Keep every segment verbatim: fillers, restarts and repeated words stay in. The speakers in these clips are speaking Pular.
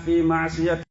في معصيته.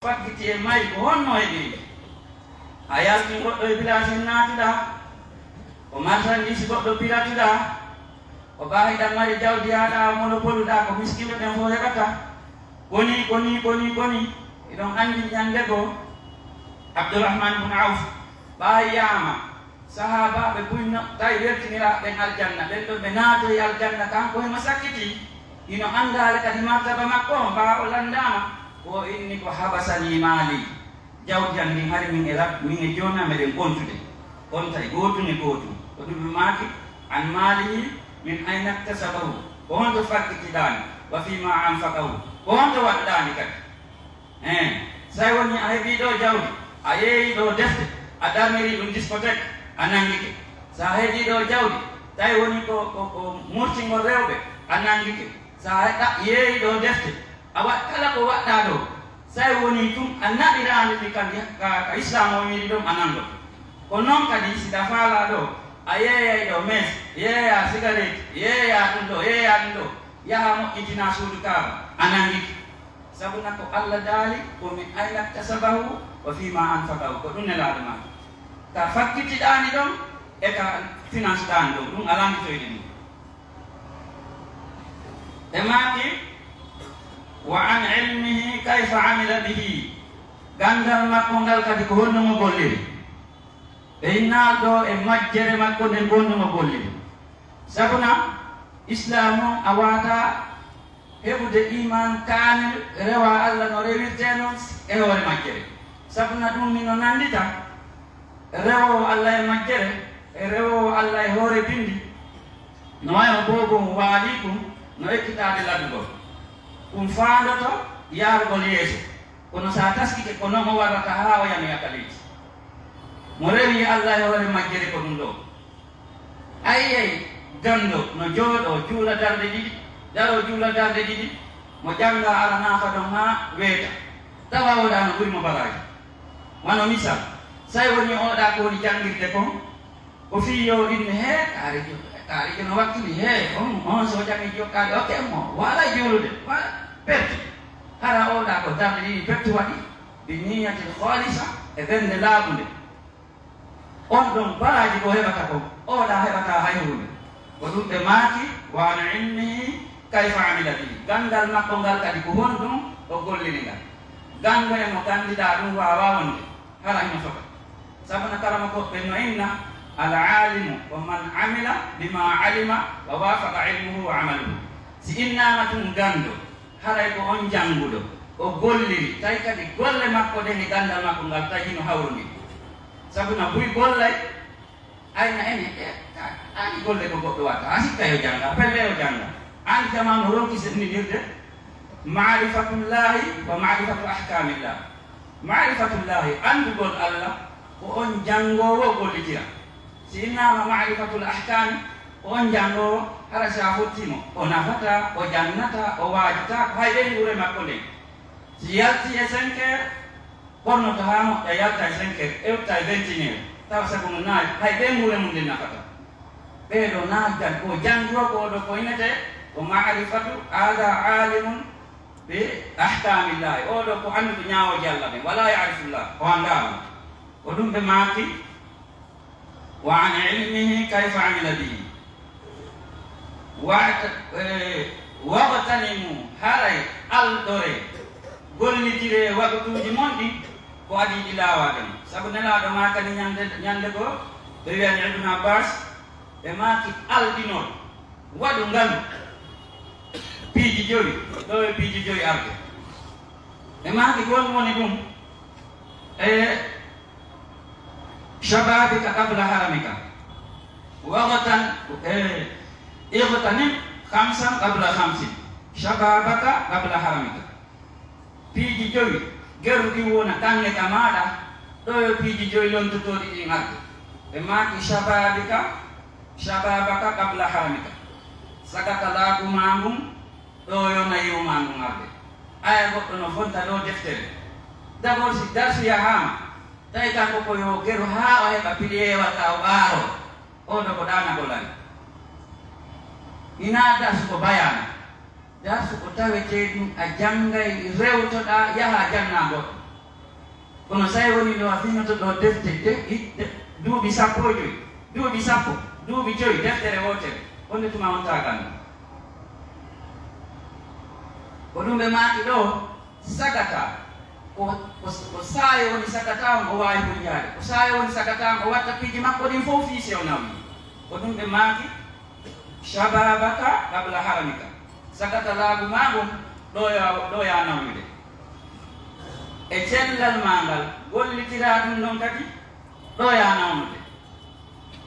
Fakkiti e may ko honno heɓiri? A yaltin goɗɗo e bilaasin naatuɗaa, ko marsandiisi goɗɗo piratuɗaa, ko ɓaa hiɗa mari jawdi haɗa monopoluɗaa ko miskinɓe ɓen fof heɓata. Koni, koni, koni, koni, hiɗon anndi ñannde goo, Abdurrahman bun Awf ɓaayaama. Sahaabaaɓe buy no tawi weltiniraaɓe ɓen aljanna, ɓen ɗon ɓe naatoyi aljanna, kanko himo sakkitii, hino anndaale kadi martaba makko on, ɓaa o lanndaama, ko o inni ko habasanii maali, jawdi an ndin hari min e Rab-, min e Joomi an meɗen kontude, konta e gootun e gootun. Ko ɗum ɓe maaki, an maalihi min ayna iktasabahu, ko honto fakkitiɗaani, wa fiima anfaqahu, ko honto waɗɗaani kadi. Hein, si a woni a heɓii ɗoo jawdi, a yeeyii ɗoo defte, a darnirii ɗum discothèque, a nanngike. Si a heɓii ɗoo jawdi, tawi woni ko, ko, ko murtingol rewɓe, a nanngike. Si a heɗa-, yeeyii ɗoo defte, a waɗ kala ko waɗɗaa ɗoo, si a wonii tun a naɓiraani ɗi ka, ka, ka Islaam o wiiri ɗum, a nanngoto. Ko non kadi, si a faalaa ɗoo, a yeeyay ɗoo mees, yeeyaa sigareeti, yeeyaa ɗum ɗoo, yeeyaa ɗum ɗoo, yaha moƴƴitinaa suudu Kaaba, a nanngike. Sabu na ko Alla daali, ko min ayna iktasabahu wa fiima anfaqahu, ko ɗum Nelaaɗo maaki. Ka fakkitiɗaani ɗon, e ka finansɗaani ɗon, ɗum a lannditoyde ɗum. E maaki, wa an ilmihi kayfa amila bihi, ganndal makko ngal kadi ko honno mo golliri. Ɓe innaali ɗoo e majjere makko nden ko honno mo golliri. Sabu na Islaam on a waawataa heɓude iimaan kaamil, rewaa Alla no rewirtee non e hoore majjere. Sabu na ɗum hino nanndita rewoowo Alla e majjere e rewoowo Alla e hoore binndi. No wayno boobo on waalii ɗum no ekkitaade ladugol. Ɗum faandoto yaarugol yeeso. Kono si a taskike, ko non o warrata haa o yanoya ka leydi. Mo rewii Alla e hoore majjere ko ɗum ɗoo. A yi'ay ganndo no jooɗoo, juula darɗe ɗiɗi, daroo juula darɗe ɗiɗi, mo jannga Alla naafa ɗon haa weeta, tawa oo ɗaa no ɓuri mo baraaji. Wano misal, si a woni oo ɗaa ko woni janngirde kon, ko fii yo inne, hee, kaari jo-, kaari jo no wakkili, hee, on, on so janngi jokkaade, oke, mo, wala juulude, wala perti. Hara oo ɗaa ko darɗe ɗiɗi perti waɗi, bi niyyatin khaalisa, e ɓernde laaɓunde. On ɗon baraaji ko heɓata kon, oo ɗaa heɓataa hay huunde. Ko ɗum ɓe maaki, wa an ilmihi kayfa amila bihi. Ganndal makko ngal kadi ko honɗum o golliri ngal. Ganndo e mo ganndiɗaa ɗum waawaa wonde, hara hino fota. Sabu na karamokooɓe ɓen no inna, al aalimu ko man amila bima alima wa waafaqa ilmuhu wa amaluhu. Si innaama tun ganndo, haray ko on jannguɗo, o golliri, tawi kadi golle makko ɗen e ganndal makko ngal tawi hino hawrondiri. Sabu na buy gollay, ayna ene, e, ka, ani golle ko goɗɗo watta, a sikka yo jannga, pelle yo jannga. An jamaa no ronki sennindirde, maarifatullaahi wa maarifatu ahkaamillah. Maarifatullaahi, anndugol Alla, ko on janngoowo gollitira. Si innaama maarifatul ahkaami, ko on janngoowo, hara si a fotti mo, o nafataa, o jannataa, o waajataa, ko hay ɓeynguure makko nden. Si yaltii e cinq heures, honno to haa moƴƴa yalta e cinq heures, ewta e vingt et une heures, tawa sabu no naati, hay ɓeynguure mum nden nafataa. Ɓee ɗoo naatdan ko janngiroo ko ɗoo ko innetee ko maarifatu, haada aalimun bi ahkaamillaahi. Oo ɗoo ko annduɗo ñaawooje Alla ɗen, walaa yaarifullah, o anndaa Alla. Ko ɗum ɓe maaki, wa an ilmihi kayfa amila bihi. Wa-, eh, waghtanimu, haray alɗoree, gollitiree waktuuji mon ɗin, ko adii ɗi laawaade mon. Sabu Nelaaɗo maakani ñande, ñande goo, ɓe wi'ani Ibn Abbas, ɓe maaki alɗinol, waɗu ngalu, piiji jowi, ɗo e piiji jowi arde. Ɓe maaki ko honɗum woni ɗum? E, shababika qabla haramika. Waghtan-, e, ightanim khamsan qabla khamsin. Shababaka qabla haramika. Piiji jowi, geru ɗin wona kaŋŋe ka maaɗa, ɗo yo piiji jowi lontotooɗi ɗin arde. Ɓe maaki, shababika, shababaka qabla haramika. Sagata laaɓu maa ngun, ɗo yo nayiwu maa ngun arde. Aya goɗɗo no fonta ɗo deftere. D'abord, si darsu yahaama, tawi kanko ko yo geru haa o heɓa piliyeewal ka o ɓaaroo. Oo ɗoo ko ɗaanagol ari. Hinaa darsu ko bayaana. Darsu ko tawetee ɗum a janngay, rewtoɗaa, yahaa jannaa goɗɗo. Kono say woni ɗo a finoto ɗo defte, de-, de-, duuɓi sappo e joy, duuɓi sappo, duuɓi joy, deftere wootere, honde tuma on taagano? Ko ɗum ɓe maaki ɗo, sagata, ko, ko, ko saayo woni sagata on, o waawi hunjaade. Ko saayo woni sagata on, o watta piiji makko ɗin fof fii si o nawi. Ko ɗum ɓe maaki, shababaka qabla haramika. Sagata laaɓu maa ngun, ɗo ya, ɗo ya nawnude. E cellal maa ngal, gollitiraa ɗum ɗon kadi, ɗo ya nawnude.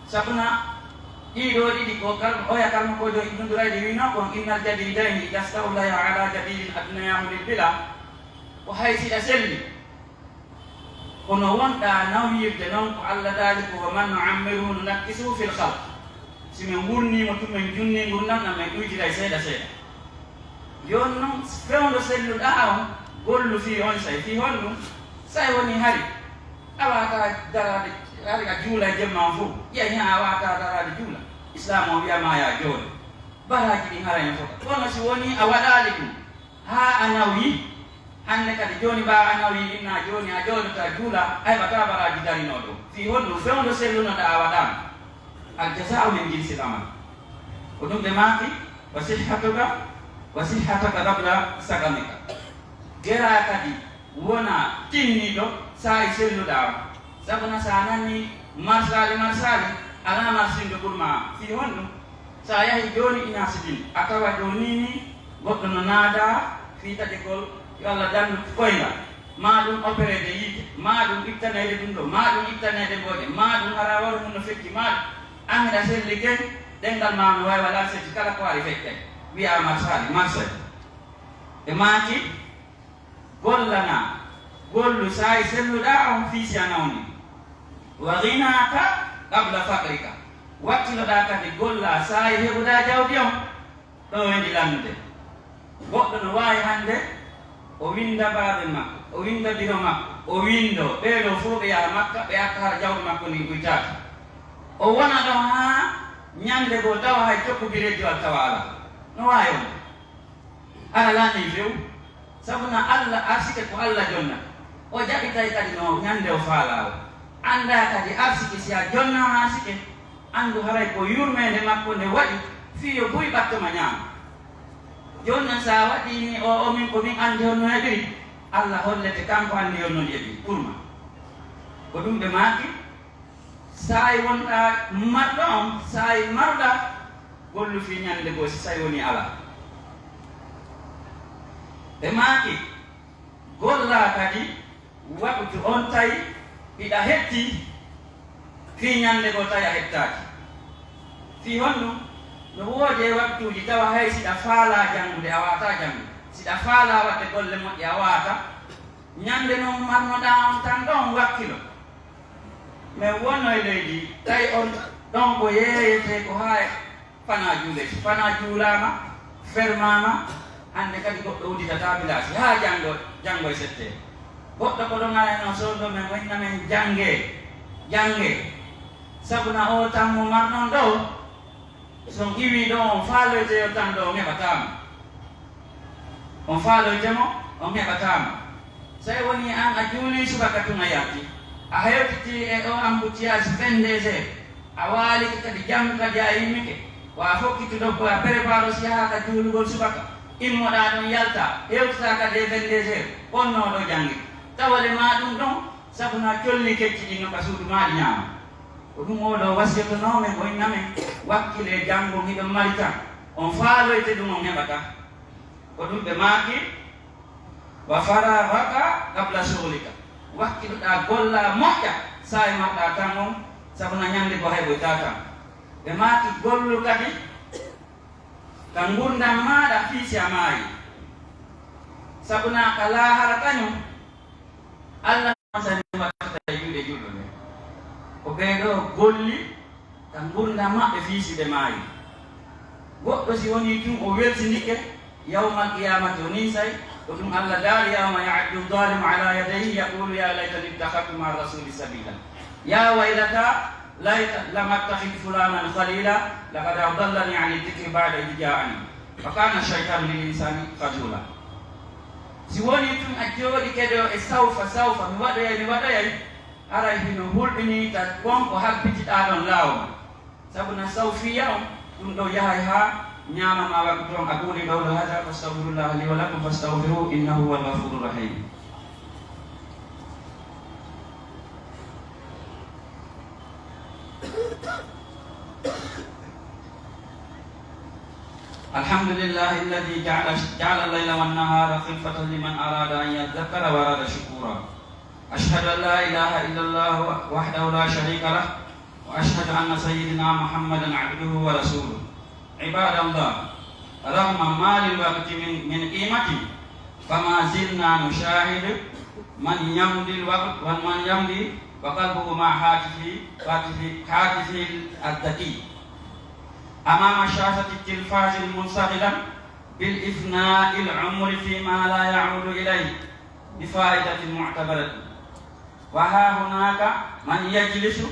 Sabuna ɗii ɗoo ɗiɗi ko kal-, oya kalma ko ɗo Ibnu Duraydi wi'noo kon, innal jadidayni idha stawlaya ala jadidin adnayahu lil bila. Ko hay si a selli, kono wonɗaa nawyirde non ko Alla daali ko, "Wa man nu'ammirhu nunakkisuhu fil khalq." Si men wurnii mo tun, men junnii ngurndan ɗan, men ɗuytiray seeɗa seeɗa. Jooni non, fewndo selluɗaa on, gollu fii on say. Fii honɗun? Say woni hari a waawataa daraade, hari a juula e jemma on fow. Ƴeew, a waawataa daraade juula. Islaam on wi'a maa yaa jooɗo. Baraaji ɗin haray no fota. Kono si wonii a waɗaali ɗun, haa a nawyi, hannde kadi jooni ɓaa a nawyi inna jooni a jooɗoto a juula, a heɓataa baraaji darinoo ɗon. Fii honɗun? Fewndo sellunoɗaa a waɗaano. Al jazaa'u min jinsil amal. Ko ɗum ɓe maaki, wa sihhatuka, wa sihhataka qabla saqamika. Geraa kadi wona tinniiɗo saa'i selluɗaa on. Sabu na sa nani marsaali marsaali, alaa marsindo ɓurmaa. Fii honɗun? Sa yahi jooni ina sidin, a tawa ɗo nii nii goɗɗo no naadaa fii taƴegol, yo Alla dandu koyngal, maa ɗum opereede yiite, maa ɗum ittanede ɗum ɗo, maa ɗum ittanede mboɗe, maa ɗum hara hoore mum no fecci, maa ɗum an hiɗa selli ken, ɗenngal maa no wawi walaa selti kala ko ari feccay, wi'a marsaali, marsay. Ɓe maaki, Gollanaa, gollu saa'i selluɗaa on fii si a nawni. Wa ghinaaka qabla faqrika. Wattinoɗaa kadi gollaa saa'i heɓuɗaa jawdi on, ɗo wendi lannude. Goɗɗo no waawi hannde, o winnda baabe makko, o winnda biro makko, o winndoo, ɓee ɗoo fow ɓe yaha Makka, ɓe arta hara jawdi makko ndin ɗuytaaka. O wona ɗon haa ñannde goo tawa hay cokku bireejo al tawa alaa. No waawi on. Hara laamii few, sabu na Alla arsike ko Alla jonnata. O jaɓitay kadi no ñannde o faalaa o. Anndaa kadi arsike, si a jonnaama arsike, anndu haray ko yurmeende makko nde waɗi fii yo buy ɓatto ma ñaama. Jooni non, si a waɗii ni o, o min, ko min anndi honno heɓiri, Alla hollete kanko anndi honno ndi heɓiri pour ma. Ko ɗum ɓe maaki, Saa'i wonɗaa marɗo on, saa'i maruɗaa, gollu fii ñannde goo, si saa'i wonii alaa. Ɓe maaki, gollaa kadi waktu on tawi hiɗa hetti fii ñannde goo tawi a hettaaki. Fii honɗun? No woodi e waktuuji tawa hay si ɗa faalaa janngude, a waawataa janngude. Si ɗa faalaa waɗde golle moƴƴe, a waawataa. Ñannde non marnoɗaa on tan ɗon wakkilo. Men wonno e leydi, tawi on ɗon ko yeeyetee ko haa e fanaa juulee. Si fanaa juulaama, fermaama, hannde kadi goɗɗo udditataa bilaasi haa janngo, janngo e settee. Goɗɗo ko ɗon arayno soodo men, wayna men janngee, janngee. Sabu na oo tan mo marnon ɗoo, Si on iwii ɗoo, on faaloyte yo tan ɗoo, on heɓataa mo. On faaloyte mo, on heɓataa mo. Sey wonii an a juulii subaka tun a yalti. A hewtitii e ɗoo embouteillage vingt-deux heures. A waalike kadi janngo kadi a immike. Wa a fokkituɗo ko a préparoo si yahaa ka juulugol subaka. Immoɗaa ɗon yaltaa, hewtitaa kadi e vingt-deux heures. Wonnoo ɗoo janngi. Tawale maa ɗum ɗon, sabu na colli kecci ɗin no ka suudu maa ɗi ñaama. Ko ɗum oo ɗoo wasiyotonoo men, o inna men, wakkilee janngo hiɗon mari tan. On faaloyte ɗum on heɓata. Ko ɗum ɓe maaki, wa faraghaka qabla shughlika. Wakkiloɗaa gollaa moƴƴa, saa'i marɗaa tan on, sabu na ñannde goo hayboytaa tan. Ɓe maaki, gollu kadi ka ngurndan maaɗa fii si a maayii. Sabu na ka laahara kañum, Alla on sani wattata e juuɗe julɓe ɓen. Ko ɓee ɗoo golli ka ngurndan maɓɓe fii si ɓe maayii. Goɗɗo si wonii tun o weltindike, yawmal qiyaamati o ninsay, ko ɗum Alla daali, yawma ya'addu zalimu ala yadayhi yaqulu ya laytani ittakhadtu ma'a rasuli sabila. Ya waylata layta lam attakhid fulanan khalila, laqad adallani ani dhikri ba'da idh ja'ani, wa kana shaytanu lil insani khazula. Si wonii tun a jooɗike ɗoo e sawfa, sawfa, mi waɗoyay, mi waɗoyay, haray hino hulɓinii ka kon ko habbitiɗaa ɗon laawol. Sabu na sawfiya on, ɗun ɗon yahay haa ñaama ma waɗu toon. أقول قولي هذا وأستغفر الله لي ولكم فاستغفروه إنه هو الغفور الرحيم. الحمد لله الذي جعل، جعل الليل والنهار خلفة لمن أراد أن يذكر وأراد شكورا. أشهد أن لا إله إلا الله وحده لا شريك له، وأشهد أن سيدنا محمدا عبده ورسوله. عباد الله، رغم ما للوقت من، من قيمة، فما زلنا نشاهد من يمضي الوقت ومن يمضي وقلبه مع هاتفه، هاتفه، هاتفه الذكي أمام شاشة التلفاز المنشغلا بالإفناء العمر فيما لا يعود إليه بفائدة معتبرة. وها هناك من يجلس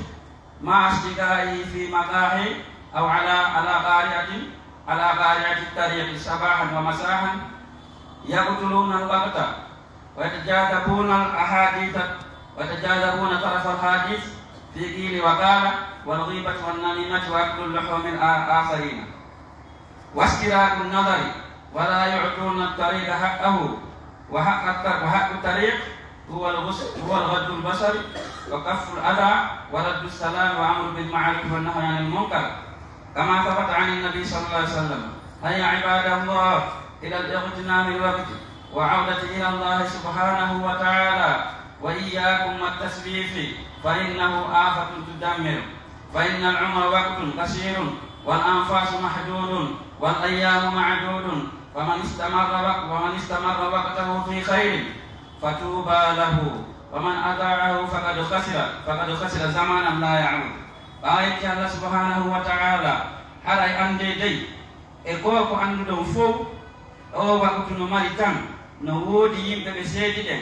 مع أصدقائه في مقاهي أو على، على قارعة، على قارعة الطريق صباحا ومساء، يقتلون الوقت ويتجاذبون الأحاديث، ويتجاذبون طرف الحديث في قيل وقال والغيبة والنميمة وأكل لحوم الآخرين. واستراق النظر، ولا يعطون الطريق حقه، وحق الط-، وحق الطريق هو الغس-، هو غض البصر، وكف الأذى، ورد السلام، وأمر بالمعروف، والنهي عن المنكر، كما ثبت عن النبي صلى الله عليه وسلم. هيا عباد الله إلى اغتنام الوقت، وعودة إلى الله سبحانه وتعالى، وإياكم والتسويف، فإنه آفة تدمر. فإن العمر وقت قصير، والأنفاس محدود، والأيام معدود، فمن استمر وق-، ومن استمر وقته في خير، فطوبى له، ومن أضاعه فقد خسر، فقد خسر زمانا لا يعود. Ɓaawo yetti Allah subhanahu wa ta'ala, haray anndee dey, e goo ko annduɗon fow, oo wakutu no mari tan, no woodi yimɓe ɓe seedi ɓen,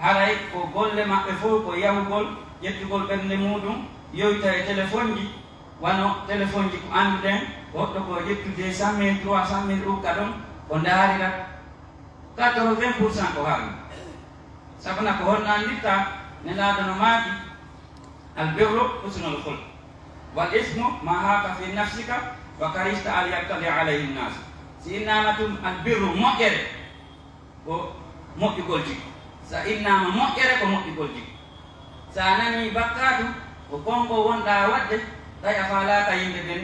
haray ko golle maɓɓe fow ko yahugol, ƴettugol ɓernde muuɗum, yoyta e telefonji, wano telefonji ko annduɗen, goɗɗo ko ƴettu deux cent mille, trois cent mille ukka ɗon, o ndaarira quatre-vingts pour cent ko haram. Sabu na ko honno anndirta, Nelaaɗo no maaki, البر حسن الخلق، والإثم ما حاك في نفسك وكرهت أن يطلع عليه الناس. Si innaama tun albirru, moƴƴere, ko moƴƴugol jikku. Sa innaama moƴƴere, ko moƴƴugol jikku. Sa nanii bakkaatu, ko kon ko wonɗaa waɗde, tawi a faalaaka yimɓe ɓen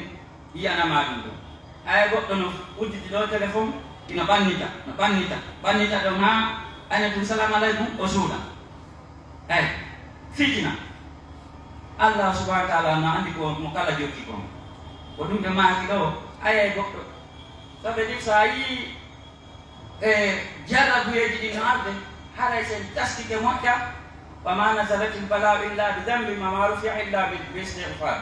yi'ana ma ɗun ɗon. Haya goɗɗo no udditi ɗoo telefon, hino ɓannita, no ɓannita, ɓannita ɗon haa ane tun, "Salaamu alaykum," o suuɗa. Ey, fitina. Allah subhanahu wa ta'ala no anndi ko mo kala jokki kon. Ko ɗun ɓe maaki ɗoo, ayay goɗɗo. Sabe ɗin, sa yi'i e jarrabuyeeji ɗin no arde, haray si en taskike moƴƴa, وما نزل البلاء إلا بذنب وما رفع إلا بال-، بالاستغفار.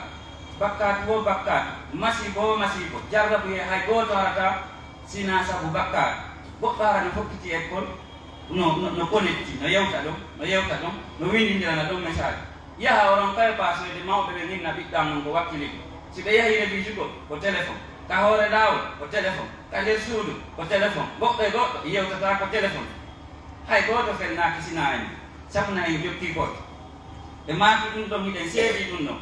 Bakkaatu woo bakkaatu, masiibo woo masiibo, jarrabuyee hay gooto arataa si hinaa sabu bakkaatu. Goɗɗo hara no fokkiti école, no, no, no connecti, no yewta ɗon, no yewta ɗon, no winndindirana ɗon message. Yaha o ronka e paasoyde mawɓe ɓen, inna ɓiɗɗo an on ko wakkili ko. Si ɓe yahii révision ko, ko téléphone. Ka hoore laawol, ko téléphone. Ka nder suudu, ko téléphone. Goɗɗo e goɗɗo yewtata ko téléphone. Hay gooto felnaaki si hinaa en, sabu na en jokkii gooto. Ɓe maaki ɗun ɗon, hiɗen seedii ɗun ɗon.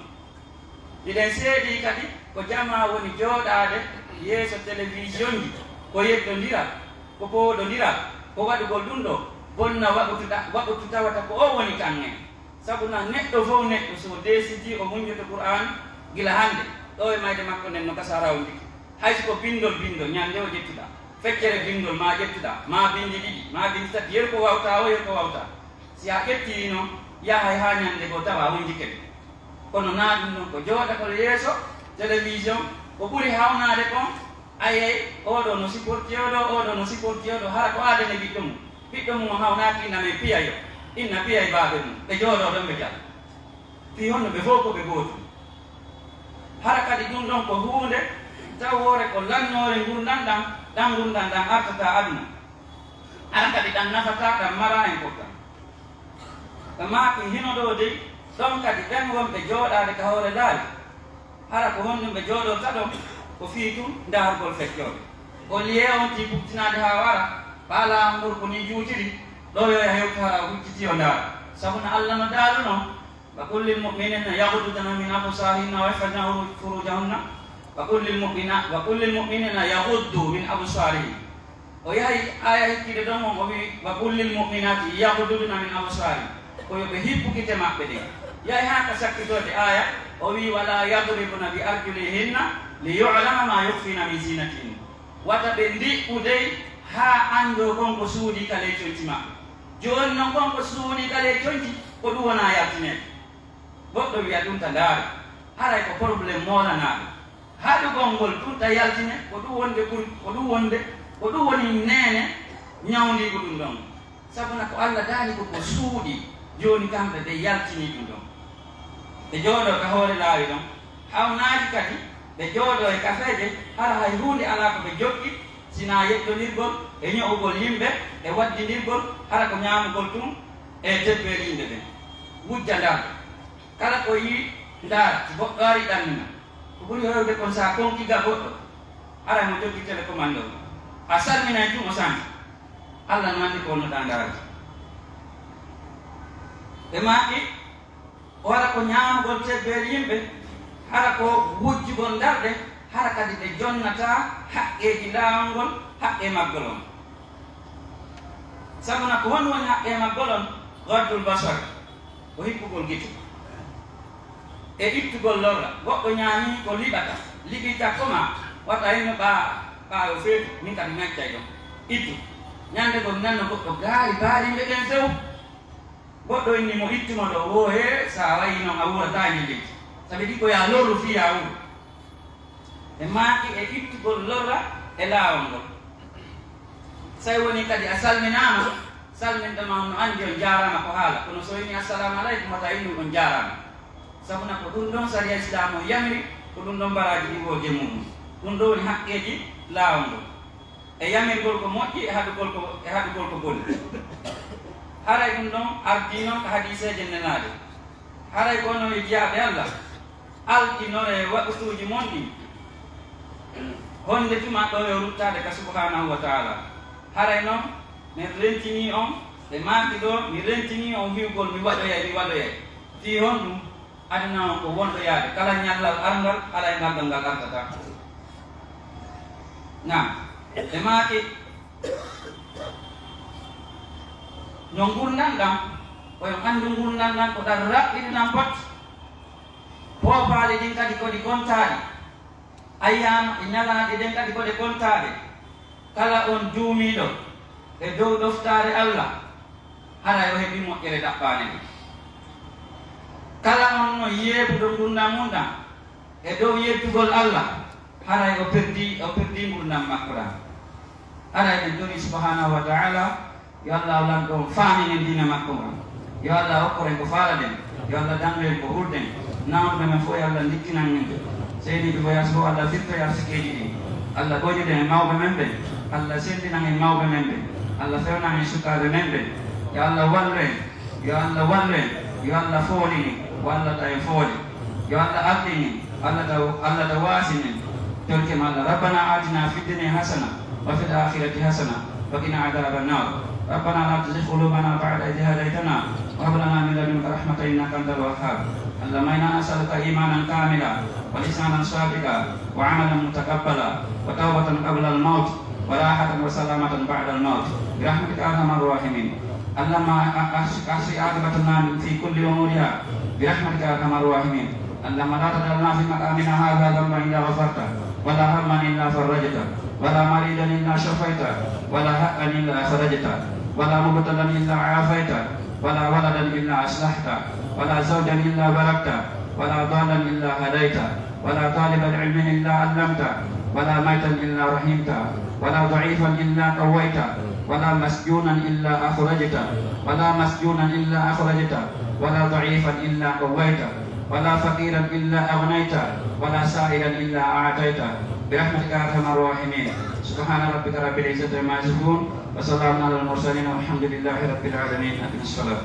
Hiɗen seedii kadi ko jamaa woni jooɗaade yeeso televisionji, ko yeddondiral, ko pooɗondiral, ko waɗugol ɗun ɗoo, bonna waɓutu ɗa-, waɓutu tawata ko on woni kaŋŋe. Sabu na neɗɗo fow neɗɗo, si o deesidii o muññoto Qur'aana gila hannde, ɗoo e mayde makko nden no gasa rawndike. Hay si ko binndol binndol, ñannde o ƴettuɗaa, feccere binndol maa ƴettuɗaa, maa binndi ɗiɗi, maa binndi tati, yeru ko wawtaa oo, yeru ko wawtaa. Si a ƴettii non, yahay haa ñannde goo tawa a wonjike ɓe. Kono naa ɗun ɗon, ko jooɗagol yeeso television, ko ɓuri hawnaade kon, ayay, oo ɗoo no supporti oo ɗoo, oo ɗoo no supporti oo ɗoo, hara ko aadani ɓiɗɗo mun. Ɓiɗɗo mun on hawnaaki inna men piyay o, inna piyay baaba mun, ɓe jooɗoo ɗon ɓe jala. Fii honno ɓe fow ko ɓe gootun? Hara kadi ɗun ɗon ko huunde tawoore ko lannoore ngurndan ɗan, ɗan ngurndan ɗan artataa aduna. Hara kadi ɗan nafataa, ɗan maraa importance. Ɓe maaki hino ɗoo dey, ɗon kadi ɓen wonɓe jooɗaade ka hoore laawi. Hara ko honɗun ɓe jooɗorta ɗon? Ko fii tun ndaarugol feccooɓe. Au lieu on tii buktinaade haa wara, Alaa ngol ko nii juutiri, ɗoo yo yaha yewtu hara hujjiti yo ndaar. Sabu no Alla no daalunoo, "Wa qul lil mu'minina yaghdudna min absarihim wa yahfazna furujahunna." Wa qul lil mu'mina-, wa qul lil mu'minina yaghuddu min absarihim. O yahi aaya hikkiiɗe ɗon on, o wi'i, "Wa qul lil mu'minati yaghdudna min absarihim." Ko yo ɓe hippu gite maɓɓe ɗen. Yahi haa ka sakkitoode aaya, o wi'i, "Wa la yadribna bi arjulihinna li yu'lama ma yukhfina min zinatihinna." Wata ɓe ndi'u dey haa anndoo kon ko suuɗii ka ley conci maɓɓe. Jooni non kon ko suuɗii ka ley conci, ko ɗum wonaa yaltineede. Goɗɗo wi'a ɗum ka ndaare, haray ko problème moolanaaɗo. Haɗugol ngol tun ta yaltine, ko ɗum wonde ɓuri, ko ɗum wonde, ko ɗum woni neene ñawndiigu ɗum ɗon. Sabu na ko Alla daali ko ko suuɗii, jooni kamɓe ɓe yaltinii ɗum ɗon. Ɓe jooɗoo ka hoore laawi ɗon, hawnaaji kadi ɓe jooɗoo e kafeeje, hara hay huunde alaa ko ɓe jokki, sinaa yeddondirgol e ño'ugol yimɓe e waddindirgol, hara ko ñaamugol tun e tebbeeli yimɓe ɓen. Wujja ndaar. Kala ko yi'i ndaara, si goɗɗo arii ɗannina. Ko ɓuri heewde kon, si a konkii ga goɗɗo, aray mo jokki télécommande on. A salminay tun, o santi. Alla no anndi ko wonnoɗaa ndaarde. Ɓe maaki, o hara ko ñaamugol tebbeeli yimɓe, hara ko wujjugol ndarɗe, hara kadi ɓe jonnataa haqqeeji laawol ngol, haqqee maggol on. Sabu na ko honɗum woni haqqee maggol on? Ghaddul basar. Ko hippugol gite e ittugol lorra. Goɗɗo ñaamii ko liɓata, liɓii takko maa, wata inno ɓaa, ɓaawo feetu, min kadi mi accay ɗon. Ittu. Ñande goo mi nanno goɗɗo gaari baaɗi yimɓe ɓen few. Goɗɗo inni mo, "Ittu mo ɗoo, woo hee, si a wayii non a wuurataa e ndin leydi. Sabi ɗi ko yo a lorru fii yo a wuuru." Ɓe maaki e ittugol lorra e laawol ngol. Say woni kadi a salminaama, salminta ma on no anndi on jaaraama ko haala, kono so inni assalaamu aleykum wata innu on jaaraama. Sabu na ko ɗum ɗon sariya Islaamu on yamiri, ko ɗum ɗon baraaji ɗin woo jemmuɗum. Ɗum ɗo woni haqqeeji laawol ngol. E yamirgol ko moƴƴi, e haɗugol ko, e haɗugol ko boni. Haray ɗum ɗon ardii non ka hadiiseeje nelaaɗe. Haray ko onon e jiyaaɓe Alla, alɗinoree waqtuuji mon ɗin. Honde tuma ɗo yo ruttaade ka Subhaanahu wa Ta'aala. Haray non, men rentinii on, ɓe maaki ɗo, mi rentinii on hiwgol mi waɗoyay, mi waɗoyay. Fii honɗum? Aduna on ko wonɗoyaade, kala ñallal arngal, alaa e ngal ɗon ngal artata. Naam, ɓe maaki, no ngurndan ɗan, ko en anndu ngurndan ɗan ko ɗan raɓɓiɗi ɗan pot. Poopaali ɗin kadi ko ɗi kontaaɗi. Ayyaama e ñalaaɗe ɗen kadi ko ɗe kontaaɗe. Kala on duumiiɗo e dow ɗoftaare Alla, haray o heɓii moƴƴere ɗaɓɓaande nde. Kala on no yeebuɗo ngurndan mun ɗan e dow yeddugol Alla, haray o perdii, o perdii ngurndan makko ɗan. Haray en torii Subhaanahu wa Ta'aala, yo Alla o lanɗo on faaminen diina makko on. Yo Alla okkor en ko faalaɗen. Yo Alla dandu en ko hulɗen. Nawnuɓe men fof, yo Alla ndikkinan en. Seyniiɓe voyage fof, Alla firtoy arsikeeji ɗin. Alla ɓoyniɗen e mawɓe men ɓen. Alla sellinan en mawɓe men ɓen. Alla fewnan en sukaaɓe men ɓen. Yo Alla wallu en. Yo Alla wallu en. Yo Alla foolin en. Wallata en fooli. Yo Alla ardin en. Alla taw, Alla taw waasinen. Torke ma Alla. ربنا آتنا في الدنيا حسنة وفي الآخرة حسنة وقنا عذاب النار. ربنا لا تزغ قلوبنا بعد إذ هديتنا وهب لنا من لدنك رحمة إنك أنت الوهاب. اللهم إنا نسألك إيمانا كاملا ولسانا صادقا وعملا متقبلا وتوبة قبل الموت وراحة وسلامة بعد الموت برحمتك يا أرحم الراحمين. اللهم أحسن عاقبتنا في كل أمورها برحمتك يا أرحم الراحمين. اللهم لا تدع لنا في مقامنا هذا ذنبا إلا غفرته، ولا هما إلا فرجته، ولا مريضا إلا شفيته، ولا حقا إلا أخرجته، ولا مبتلا إلا عافيته، ولا ولدا إلا أصلحته، ولا زوجا إلا باركته، ولا ضالا إلا هديته، ولا طالب علم إلا علمته، ولا ميتا إلا رحمته، ولا ضعيفا إلا قويته، ولا مسجونا إلا أخرجته، ولا مسجونا إلا أخرجته، ولا ضعيفا إلا قويته، ولا فقيرا إلا أغنيته، ولا سائلا إلا أعطيته، برحمتك يا أرحم الراحمين. سبحان ربك رب العزة عما يصفون، وسلام على المرسلين، والحمد لله رب العالمين. أقم الصلاة.